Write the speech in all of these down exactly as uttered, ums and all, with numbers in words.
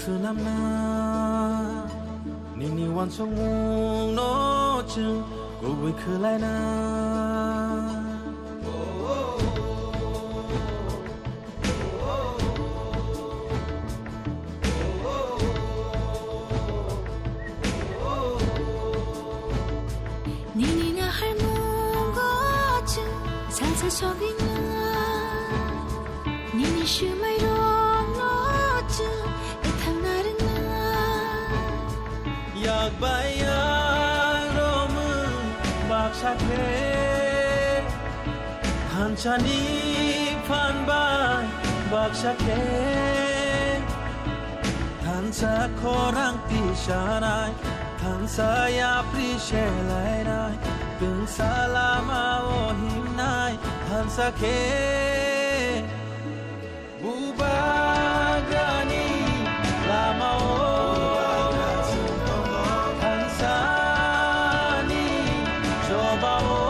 Swnamna nini uansukmungno chwng kubui khwlaina. Nini naharmungo chwng salsa sogwina. Nini swmairokno chwng ethangna rwngna. Yak bai yak romwi baksa khe, thansani phan bai baksa khe. Thansa khorang tisanai, thansa yapri selainai, twngsa lama o himnai, thansa khe. Bubagrani lama o, thansani choba o,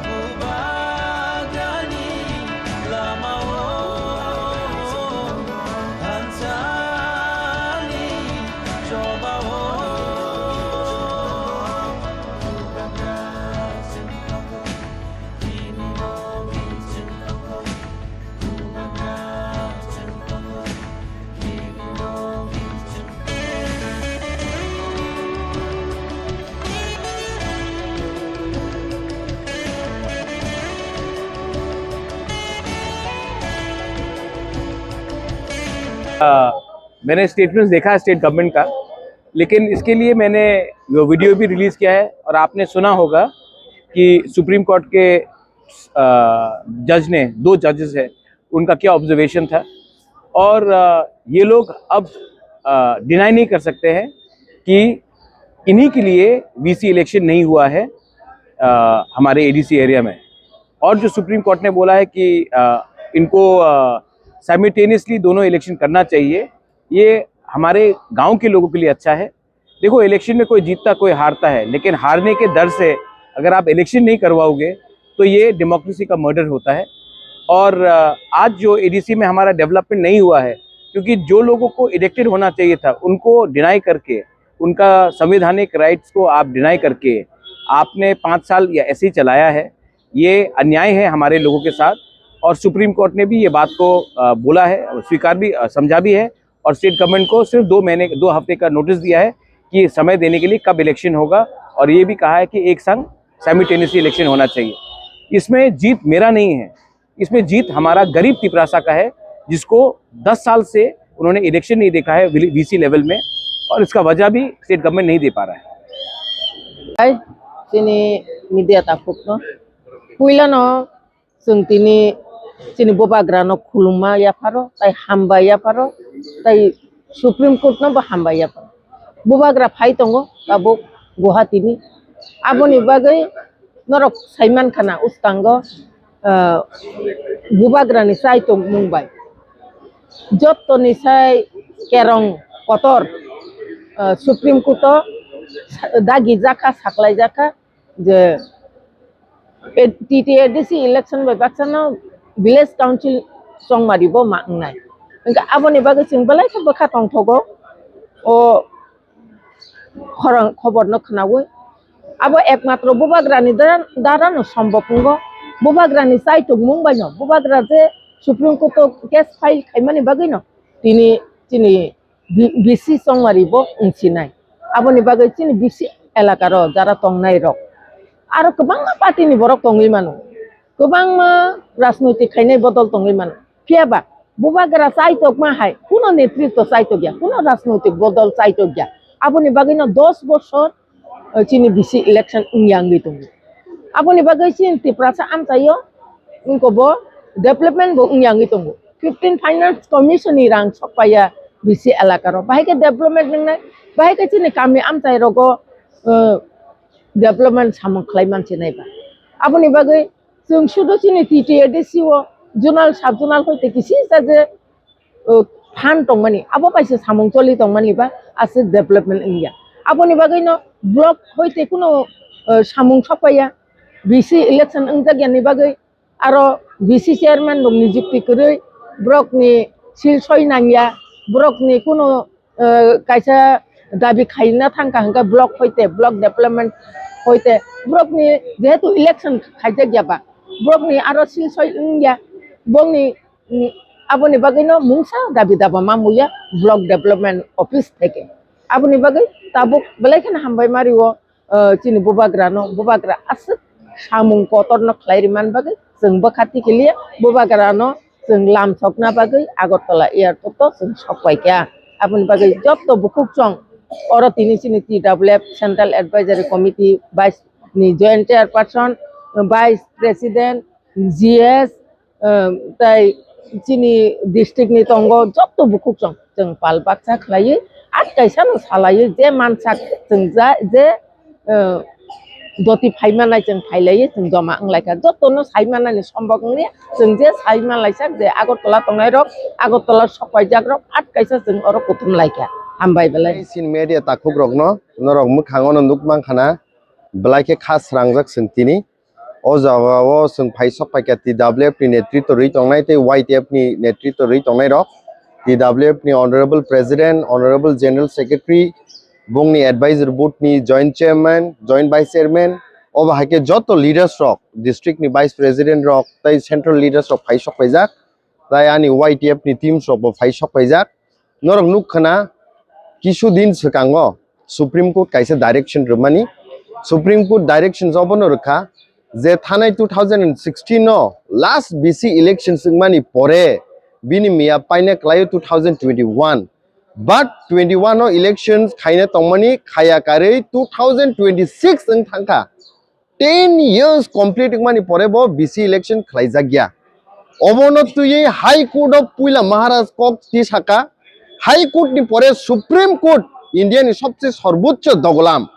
Bubagrani lama o, thansani choba o. अ, मैंने स्टेटमेंट्स देखा है state government का, लेकिन इसके लिए मैंने वो वीडियो भी रिलीज किया है और आपने सुना होगा कि सुप्रीम कोर्ट के, अ, जज ने, दो जजेस हैं, उनका क्या ऑब्जर्वेशन था। और, अ, ये लोग अब, अ, डिनाई नहीं कर सकते हैं कि इन्हीं के लिए वीसी इलेक्शन नहीं हुआ है, अ, हमारे एडीसी एरिया में। और जो सुप्रीम कोर्ट ने बोला है कि, अ, इनको, अ, साइमल्टेनियसली दोनों इलेक्शन करना चाहिए, ये हमारे गांव के लोगों के लिए अच्छा है। देखो, इलेक्शन में कोई जीतता, कोई हारता है, लेकिन हारने के डर से अगर आप इलेक्शन नहीं करवाओगे, तो ये डेमोक्रेसी का मर्डर होता है। और, अ, आज जो एडीसी में हमारा डेवलपमेंट नहीं हुआ है, क्योंकि जो लोगों को इलेक्टेड होना चाहिए था, उनको डिनाई करके, उनका संवैधानिक राइट्स को आप डिनाई करके आपने पाँच साल या ऐसे ही चलाया है। ये अन्याय है हमारे लोगों के साथ। और सुप्रीम कोर्ट ने भी ये बात को, अ, बोला है, स्वीकार भी, अ, समझा भी है। और स्टेट गवर्नमेंट को सिर्फ दो महीने, दो हफ्ते का नोटिस दिया है कि समय देने के लिए कब इलेक्शन होगा, और ये भी कहा है कि एक संग साइमल्टेनियसली इलेक्शन होना चाहिए। इसमें जीत मेरा नहीं है, इसमें जीत हमारा गरीब तिपरासा का है, जिसको दस साल से उन्होंने इलेक्शन नहीं देखा है वीसी लेवल में, और इसका वजह भी स्टेट गवर्नमेंट नहीं दे पा रहा है। Hai, chini media takhukno. Puilano chwng tini chini bubagrano khulumma yapharo, tai hambai yapharo, tai Supreme Court no bo hambai yapharo. Bubagra phai tongo, tabuk Guwahati ni. Aboni bagwi norok saiman khana uskango, ah, bubagrani chai tongmung bai. Jottoni sai kerong kotor, ah, Supreme Court o sa-, dagi jakha, saklai jakha, je T T A D C election bai baksano village council chongmari bo ma wngnai. Hwnkhe aboni bagwi chwng belai khe bwkha tongthogo o khorang khoborno khnaui. Abo ekmatro bubagrani dara, darano sombok wngo. Bubagrani chai tongmung baino, bubagra je Supreme Court o case file khaimani bagwino tini chini B-, B C chongmari bo wngsinai. Aboni bagwi chini B C elakaro jara tongnai rok. Aro kwbangma party ni borok tongwi mano. Kwbangma rajnoitik khainai bodol tongwi mano. Phiya ba bubagra chaitokma hai kuno netritwo chaitok ya, kuno rajnoitik bodol chaitok ya. Aboni bagwino dos bosor, eh, chini B C election wngya wngwi tongo. Aboni bagwi chini Tiprasa amchaio wngkha bo development bo wngya wngwi tongo. Fifteen Finance Commission ni rang sokpaiya B C elakaro. Bahai khe development wngnai, bahai khe chini kami amchai rogo, eh, development samung khlai mansinai ba. Aboni bagwi chwng sudu chini T T A D C o zonal, sub zonal hoite kisi sa je, uh, phan tongmani, abo bai se samung choli tongmani ba aswk development wngya. Aboni bagwino block hoite kuno, uh, samung sokpaiya, B C election wngjakya ni bagwi aro B C chairman rok nijukti kwrwi borok ni sil soi nangya, borokni kunu, eh, kaisa dabi khaina thangkha hwnkhe block hoite, block development hoite, borokni jehetu election khaijakya ba, borokni aro sil soi wngya, bongni, mm, aboni bagwino mungsa dabi daba ma muya block development office theke. Aboni bagwi tabuk belai kheno hambai ma rio, eh, chini bubagrano, bubagra aswk samung kotorno khlai ri man bagwi chwng bwkha tikiliya bubagrano chwng lam sokna bagwi Agartala airport o chwng sok pai kha. Aboni bagwi jotto bukhuk chwng oro tini chini T W F Central Advisory Committee Vice ni Joint Chairperson, Vice President, G S, eh, tai chini district ni tongo jotto bukhuk chwng, chwng pal baksa khlaiwi, at kaisa no salaiwi je mansak chwng ja, je, eh, doti phaimanai chwng phailaiwi chwng joma wnglaikha. Jotto no saimanani sombok wngya, chwng je saimanlaisa je Agartala tongnai rok, Agartala sokpaijak rok, at kaisa chwng oro kuthum laikha. Hambai belai. Sin media takhuk rokno, norok mwkhango no nuk mankha na, belai khe kha srangjak chwng tini. O jagao chwng phai sok paikha T W F ni netritw rwi tongnai tei Y T F ni netritw rwi tongnai rok, T W F ni Honorable President, Honorable General Secretary, bongni Advisory Board ni Joint Chairman, Joint Vice Chairman, obo hai khe joto leaders rok, district ni Vice President rok tei central leaders rok phai sok paijak, tei ani Y T F ni teams rok bo phai sok paijak. Norok nuk khna, kisu din swkango Supreme Court kaisa direction rwmani. Supreme Court direction obono rwkha je thanai two thousand and sixteen no last B C election swngmani pore bini miya paina klaio two thousand twenty-one. But twenty-one no election khaina tongmani khaya karwi two thousand twenty-six wng thangkha. Ten years complete wngmani pore bo B C election khlaijakya. Obono twiwi High Court o puila Maharaj kok tisaka. High Court ni pore Supreme Court, India ni sobse sorbochcho doglam,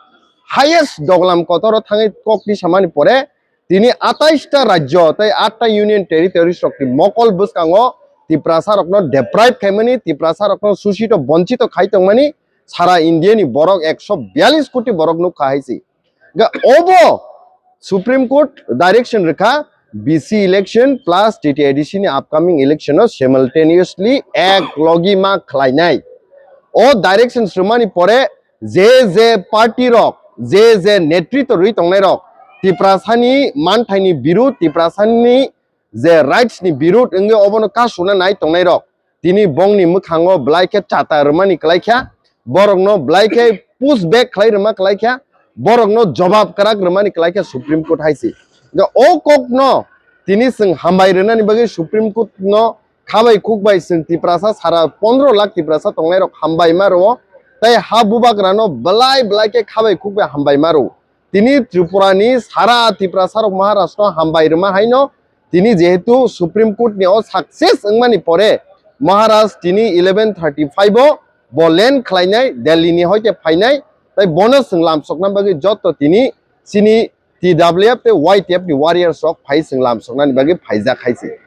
highest doglam kotoro thangwi kok tisamani pore tini atais ta rajyo tei aat ta union territories rokni mokol bwskango Tiprasa rokno deprive khaimani, Tiprasa rokno susito bonchito khai tongmani sara India ni borok ekso biyalish koti borok nukha hai se. Ga obo Supreme Court direction rwkha B C election plus T T A D C ni upcoming election o simultaneously ek logi ma khlainai. O direction rwmani pore je je party rok, je je netritw rwi tongnai rok, Tiprasa ni manthai ni birud, Tiprasa ni je rights ni birud wngwi obono kasuna nai tongnai rok, tini bongni mwkhango belai khe chata rwmani kwlai kha, borokno belai khe push back khlai rwma kwlai kha, borokno jobab kwrak rwmani kwlai kha Supreme Court hai se. Ga o kokno tini chwng hambai rwnani bagwi Supreme Court no khabai khukbai chwng Tiprasa sara pondro lakh Tiprasa tongnai rok hambai ma rwo, tei ha bubagrano belai belai khe khabai khukbai hambai ma rwo. Tini Tripura ni sara Tiprasa rok Maharaj no hambai rwma haino tini jehetu Supreme Court ni o success wngmani pore Maharaj tini eleven thirty-five o bo land khlainai, Delhi ni hoite phainai, tei bono chwng lamsokna bagwi joto tini chini T W F tei Y T F ni warriors rok phai chwng lamsoknani bagwi phaijak hai se.